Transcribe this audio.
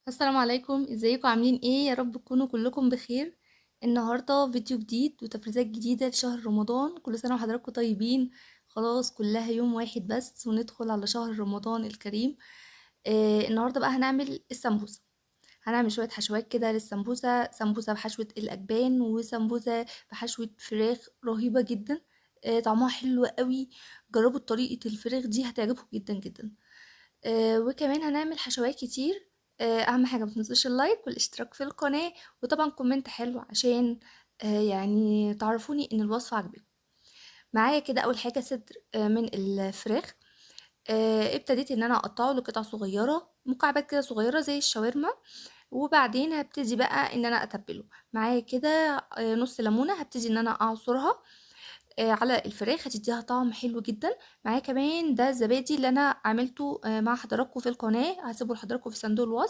السلام عليكم، ازيكم؟ عاملين ايه؟ يا رب تكونوا كلكم بخير. النهارده فيديو جديد وتفريزات جديدة لشهر رمضان. كل سنة وحضراتكم طيبين. خلاص كلها يوم واحد بس وندخل على شهر رمضان الكريم. النهارده بقى هنعمل السمبوسه. هنعمل شوية حشوات كده للسمبوسه، سمبوسة بحشوه الاجبان وسمبوسه بحشوه فراخ رهيبة جدا. طعمها حلو قوي. جربوا طريقه الفراخ دي هتعجبكم جدا جدا. وكمان هنعمل حشوات كتير. اهم حاجة ما تنسوش ال like والاشتراك في القناة، وطبعا comment حلو عشان يعني تعرفوني ان الوصفة عجبتكم. معايا كده اول حاجة صدر من الفراخ. ابتديت ان انا اقطعه لقطع صغيرة، مكعبات كده صغيرة زي الشاورما، وبعدين هبتدي بقى ان انا اتبله. معايا كده نص ليمونه هبتدي ان انا اعصرها على الفراخ، هتديها طعم حلو جدا. معايا كمان ده الزبادي اللي انا عملته مع حضراتكم في القناة، هسيبه لحضراتكم في صندوق الوصف.